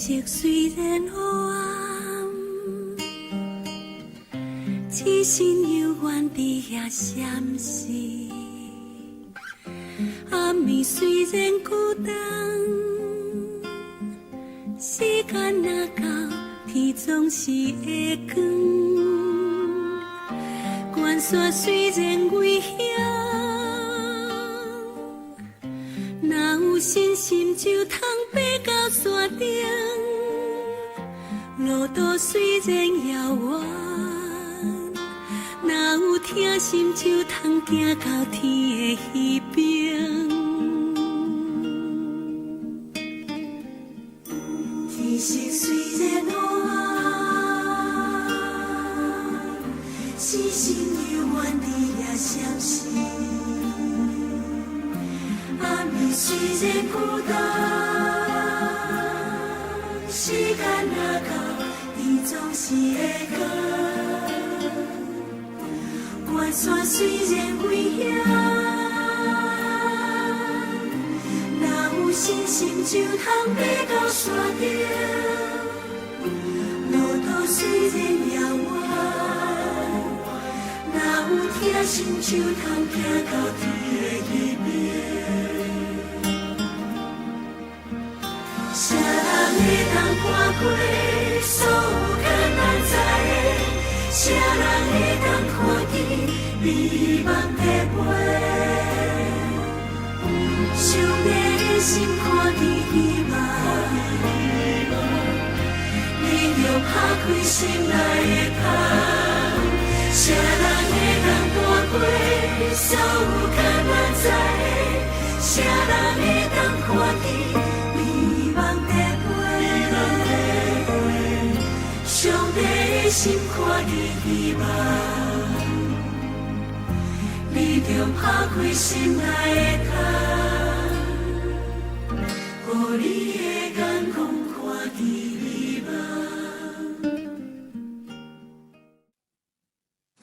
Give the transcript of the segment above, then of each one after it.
色雖然黑暗，只身猶原佇遐閃爍。暗暝雖然孤單，時間若到，天總是會光。懸山雖然危險，若有信心就通爬到山頂。路途雖然遙遠，若有疼心就通行到天的彼邊。天色雖然黑暗，星星猶原佇遐閃爍。暗暝雖然孤單，時間若到，天總是會光。懸山雖然危險，若有信心就通爬到山頂。路途雖然遙遠，若有疼心就通行到天的彼邊。啥人會當看過所有艱難在的？啥人會當看見美夢在飛？上帝的心看見希望，你著拍開心內的窗。啥人會當看過所有艱難在的？啥人會當看見美夢在飛？上帝的心看見希望，你著拍開心內的窗，予你的眼光看見美夢。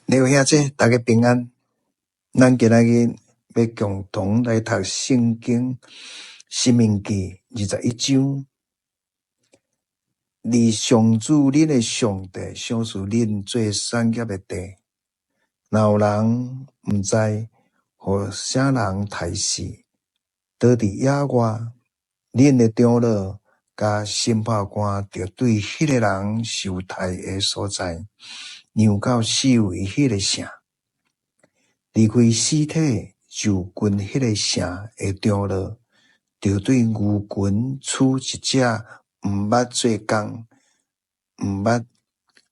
你好，兄弟，大家平安。咱今仔日欲共同來讀聖經《申命記》21章。離上主恁的上帝賞賜恁做產業的地，若有人毋知予啥人刣死，倒佇野外，恁的長老佮審判官著對彼个人受刣的所在，量到四圍彼个城，離開屍體就近彼个城的長老，著對牛群取一隻毋捌做工、毋捌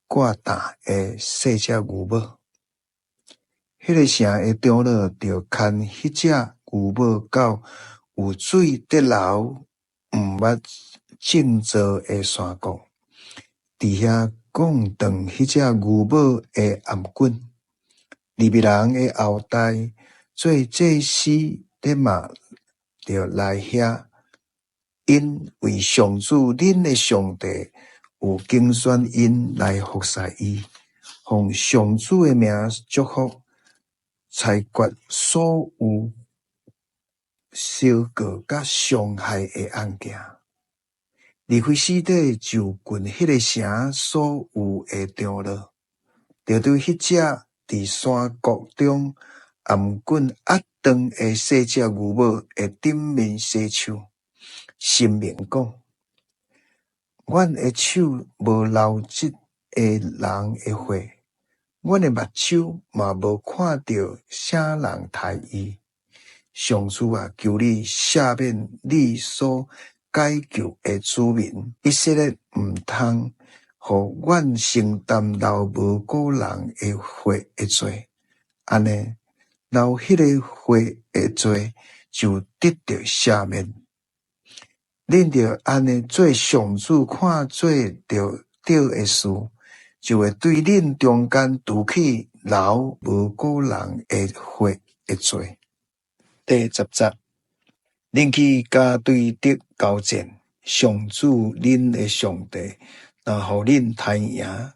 掛擔的細隻牛母。彼个城的長老著牽彼隻牛母到有水得流、毋捌種造的山谷，佇遐摃斷彼隻牛母的頷頸。利未人的後代做祭司的嘛，著來遐，𪜶為上主恁的上帝有揀選𪜶來服侍伊，奉上主的名祝福，裁決所有相告佮傷害的案件。離開屍體就近彼个城所有的長老，著對彼隻佇山谷中頷頸壓斷的細隻牛母的頂面洗手，申明講：阮的手無流這个人的血，阮的目睭嘛無看著啥人刣伊。上主啊，求你赦免你所解救的子民以色列，毋通予阮承擔流無辜人的血的罪。按呢，流彼个血的罪就得著赦免。恁著按呢做上主看做著對的事，就會對恁中間除去流無辜人的血的罪。第10節，恁去佮對敵交戰，上主恁的上帝若予恁刣贏，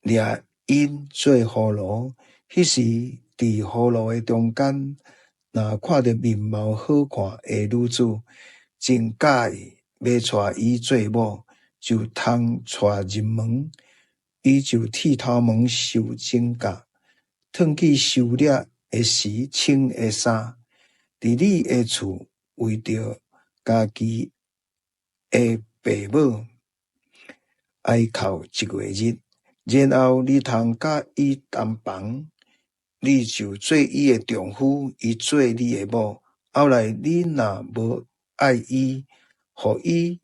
掠𪜶做俘虜，彼時佇俘虜的中間，若看著面貌好看的女子，真佮意，欲娶伊做某，就通娶入門，伊就剃頭毛受指甲，褪去狩獵的時穿的衫，佇你的厝為著家己的爸母哀哭一月日，然後你通佮伊同房，你就做伊的丈夫，伊做你的某。後來你若無愛伊，予伊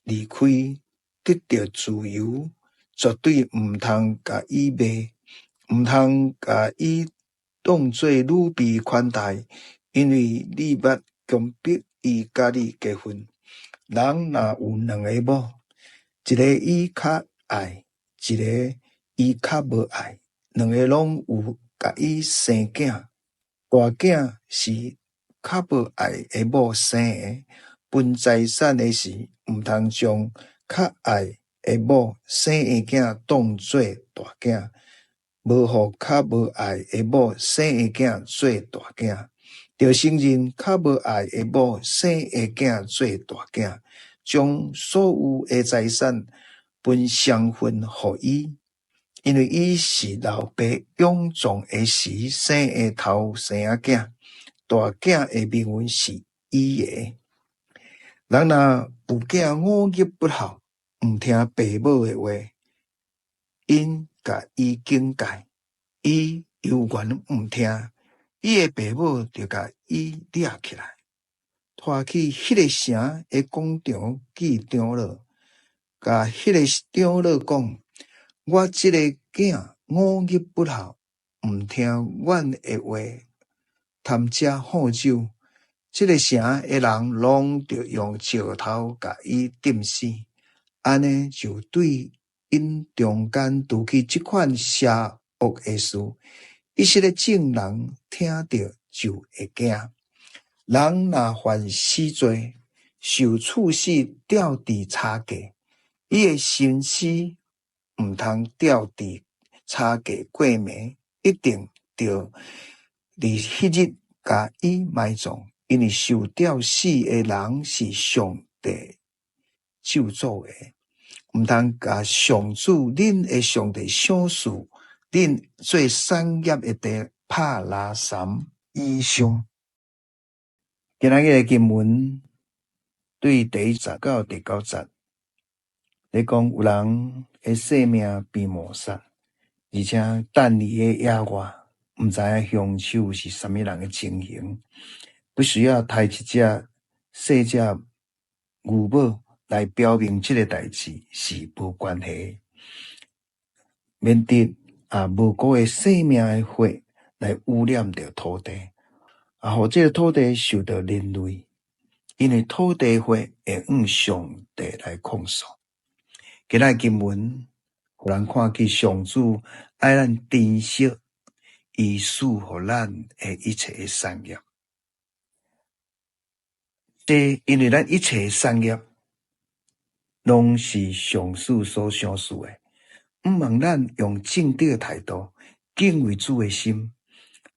離開，得著自由，絕對毋通共伊賣，毋通共伊當做女婢款待，因為你捌強迫伊佮你結婚。人若有兩个某，一个伊較愛，一个伊較無愛，兩个攏有共伊生囝，大囝是較無愛的某生的，分財產的時，毋通將較愛的某生的囝當做大囝，無予較無愛的某生的囝做大囝，著承認較無愛的某生的囝做大囝，將所有的財產分雙份予伊，因為伊是老爸勇壯的時生的頭生仔囝，大囝的名分是伊的。人若有囝五日不孝，毋聽爸母的話，𪜶共伊警戒，伊猶原毋聽，伊的爸母就共伊掠起來，拖去彼个城的廣場見長老，共彼个長老講：我這个囝五日不孝，毋聽阮的話，貪食好酒。這个城的人攏著用石頭共伊釘死，按呢就對𪜶中間除去這款邪惡的事。以色列眾人聽著就會驚。人若犯死罪，受處死吊佇柴架，伊的身屍毋通吊佇柴架過暝，一定著佇彼日共伊埋葬，因為受吊死的人是上帝咒詛的，毋通共上主恁的上帝賞賜恁做產業的地拍垃圾異象。今仔日的經文對第一節到第九節，咧講有人的性命被謀殺，而且等佇咧野外，毋知影兇手是啥物人的情形，必須要刣一隻細隻牛母來表明這个代誌是無關係，免得無辜的生命的血來汙染著土地，予這个土地受到連累，因為土地血會向上帝來控訴。今仔經文，予人看見上主愛咱珍惜伊賜予咱的一切的產業。這因為咱一切的產業，攏是上主所賞賜的。毋望咱用正直的態度，敬畏主的心，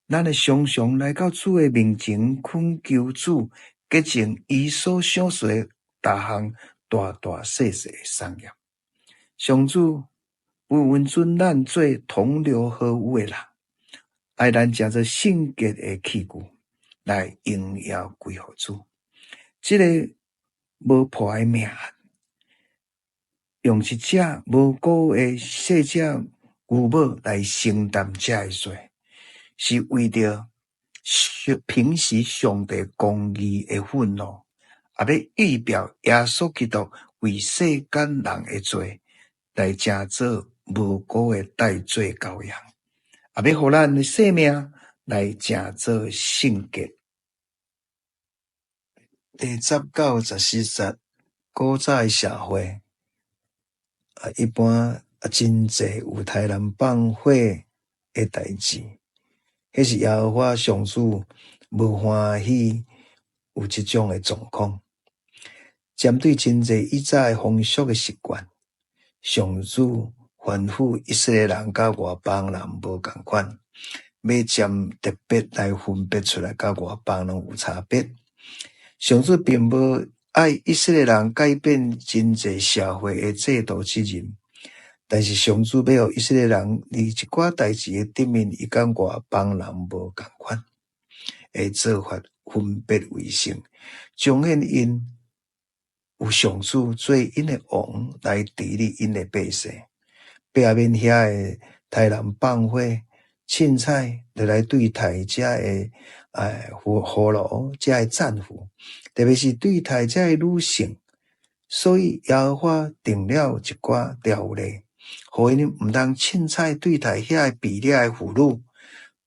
咱會常常來到主的面前，懇求主潔淨伊所賞賜的逐項大大細細的產業。上主不允准咱做同流合汙的人，愛咱成做聖潔的器具，來榮耀歸予主。這个無破的命案，用一隻無辜的細隻牛母來承擔這个罪，是為著平息上帝公義的憤怒，也欲預表耶穌基督為世間人的罪來成做無辜的代罪羔羊，也欲予咱的生命來成做聖潔。第十到十四節，古早的社會，一般真濟猶太人放火的代誌，彼是耶和華上主無歡喜有這種的狀況。針對真濟以早的風俗的習慣，上主吩咐以色列人佮外邦人無仝款，欲針特別來分別出來佮外邦人有差別。上主並無愛以色列人改變真濟社會的制度責任，但是上主欲予以色列人佇一寡代誌的頂面，伊佮外邦人無仝款的做法，分別為聖，彰顯𪜶有上主做𪜶的王來治理𪜶的百姓。避免遐的殺人放火、凊彩就來對待遮的俘虜、遮的戰俘，特別是對待遮的女性。所以耶和華定了一寡條例，予𪜶毋通凊彩對待遐的被掠的婦女，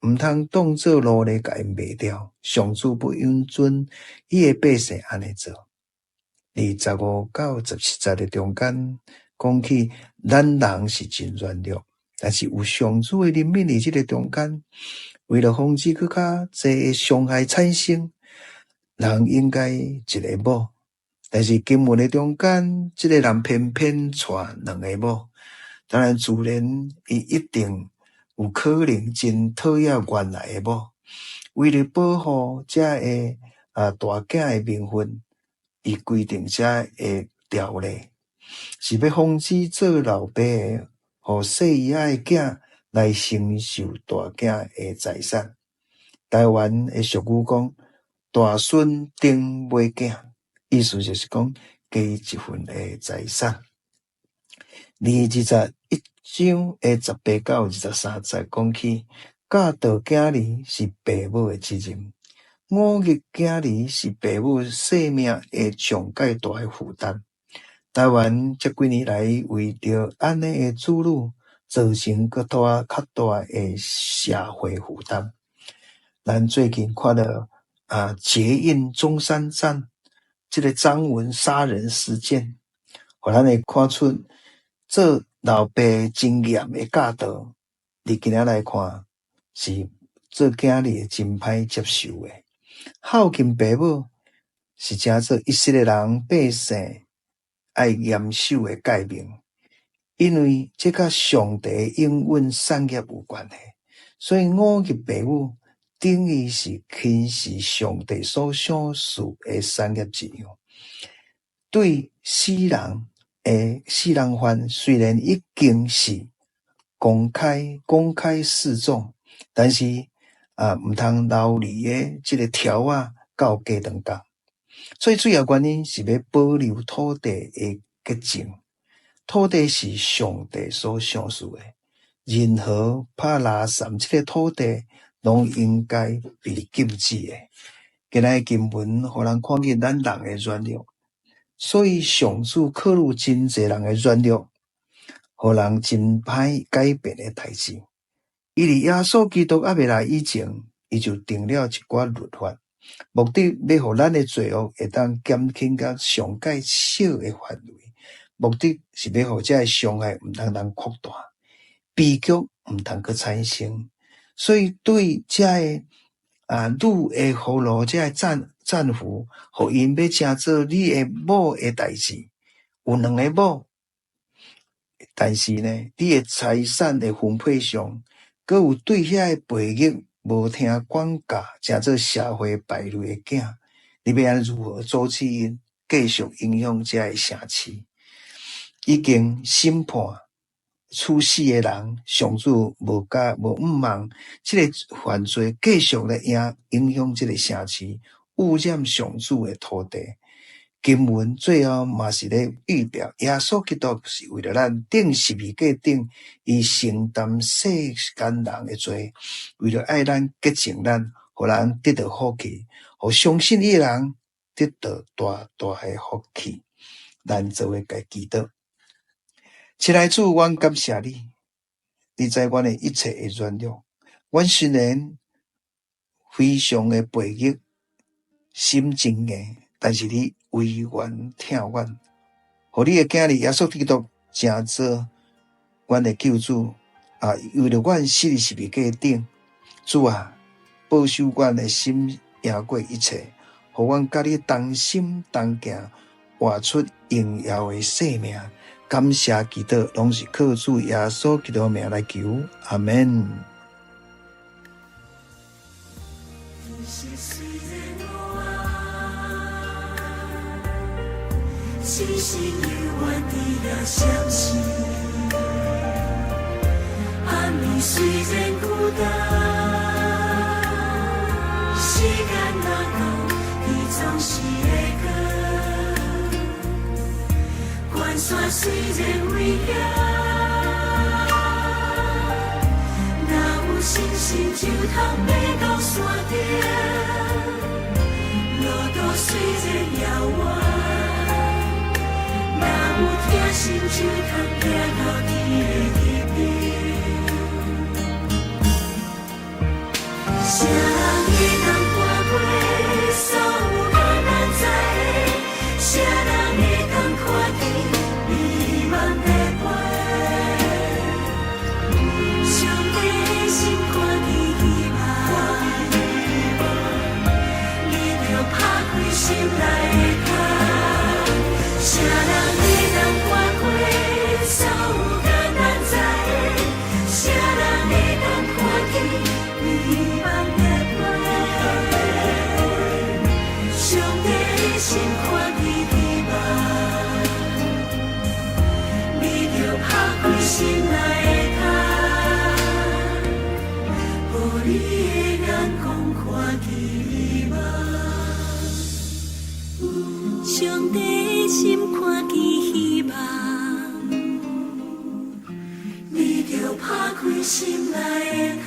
毋通當做奴隸共𪜶賣掉。上主不允准伊的百姓按呢做。佇15到17節的中間講起，咱人是真軟弱，但是有上主的憐憫佇這个中間，為了防止閣較濟的傷害產生，人應該一个某。但是經文的中間，這个人偏偏娶兩个某，當然自然伊一定有可能真討厭原來的某。為了保護這个大囝的名分，伊規定這个條例，是欲防止做老爸的，予細姨仔的囝來承受大囝的財產。台灣的俗語講：大孫頂尾囝。意思就是講，加一份的財產。佇21章的18到23節講起，教導囝兒是爸母的責任，養育囝兒是爸母生命的上蓋大的負擔。台灣這幾年來為著按呢的子女，造成閣大較大的社會負擔。咱最近看著捷運中山站這个張文殺人事件，予咱會看出做老爸真嚴的教導，佇今仔來看是做囝兒的真歹接受的。孝敬爸母是成做以色列人百姓愛嚴守的誡命，因為這佮上帝應允產業有關係，所以養育爸母等於是輕視上帝所賞賜的產業一樣。對死人的死人犯，雖然已經是公開示眾，但是毋通留離的這个條仔到雞腸角。最主要原因是欲保留土地的潔淨。土地是上帝所賞賜的，任何拍垃圾這个土地，攏應該被禁止的。今仔日經文予人看見咱人的軟弱，所以上主考慮真濟人的軟弱，予人真歹改變的代誌。伊佇耶穌基督猶未來以前，伊就定了一寡律法，目的欲予咱的罪惡會當減輕到上蓋小的範圍，目的是欲予這个傷害毋通通擴大，悲劇毋通閣產生。所以對這个女的俘虜，這个戰俘，予𪜶欲成做你的某的代誌，有兩个某，但是呢，你的財產的分配上，閣有對遐个背逆無聽管教，成做社會敗類的囝，你欲按如何阻止𪜶繼續影響這个城市？已經審判處死的人，上主無甲無毋望，這个犯罪繼續來影響這个城市，污染上主的土地。經文最後嘛是咧預表耶穌基督是為著咱釘十字架頂，伊承擔世間人的罪，為著愛咱潔淨咱，予咱得著福氣，予相信伊的人得著大大的福氣。咱做伙共祈禱。親愛主，阮感謝你，你知阮的一切的軟弱。阮雖然非常的背逆，心真硬，但是你永遠疼阮，予你的囝兒耶穌基督成做阮的救主啊！為著阮死佇十字架頂，主啊，保守阮的心贏過一切，予阮佮你同心同行，活出榮耀的生命。感謝基督，攏是靠主耶穌基督名來求，阿們。你是水的我啊。星星猶原佇遐閃爍。暗暝雖然孤單，時間若到，伊總是會過。關山雖然危險，若有信心就通爬到山頂。路途雖然遙遠，若有疼心就通行到天的彼邊。啥人會當看過所有艱難在的？啥人會當看見美夢的飛？上帝的心看見希望，你著拍開心內的窗。啥人會當看過所有艱難在的？啥人會當看見美夢的飛？上帝的心看見希望，你著拍開心內的窗，予你的眼光看見希望。上帝的心看見希望，你著拍開心內的窗。